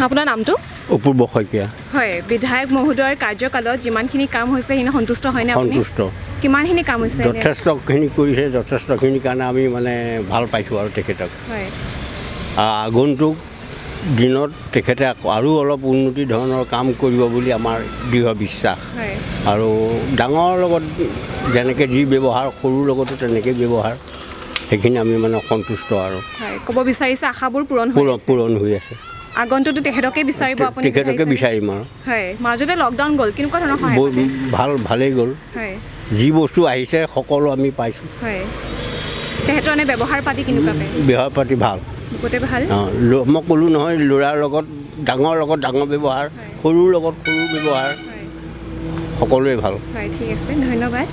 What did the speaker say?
আপোনাৰ নামটো? অপূৰ্ব শইকীয়া। হয়, বিধায়ক মহোদয়ৰ কাৰ্যকালত যিমানখিনি কাম হৈছে, সেইখিনি সন্তুষ্ট হয়নে আপুনি? সন্তুষ্ট। কিমানখিনি কাম হৈছে এনে? যথেষ্টখিনি কৰিছে। যথেষ্টখিনিৰ কাৰণে আমি মানে ভাল পাইছোঁ আৰু তেখেতক। আগন্তুক দিনত তেখেতে আকৌ আৰু অলপ উন্নতি ধৰণৰ কাম কৰিব বুলি আমাৰ দৃঢ় বিশ্বাস। আৰু ডাঙৰৰ লগত যেনেকৈ যি ব্যৱহাৰ, সৰুৰ লগতো তেনেকৈ ব্যৱহাৰ, সেইখিনি আমি মানে সন্তুষ্ট আৰু। হয়, ক'ব বিচাৰিছে আশাবোৰ পূৰণ হৈ পূৰণ আছে। পূৰণ হৈ আছে। আগন্তুকতো তেখেতকে বিচাৰিব আপুনি? তেখেতকে বিধায়ক হিচাপে? বিচাৰিম আৰু। হয়, মাজতে লকডাউন গ'ল, কেনেকুৱা ধৰণৰ সহায় পালে? ভাল, ভালেই গ'ল। যি বস্তু আহিছে, সকলো আমি পাইছোঁ। হয়, তেখেতৰ এনে ব্যৱহাৰ পাতি কেনেকুৱা পায়? ব্যৱহাৰ পাতি ভাল। গোটেই ভাল। অঁ, মই ক'লোঁ নহয়, ল'ৰাৰ লগত, ডাঙৰৰ লগত ডাঙৰ ব্যৱহাৰ, সৰুৰ লগত সৰু ব্যৱহাৰ। সকলোৱে ভাল। হয়, ঠিক আছে, ধন্যবাদ।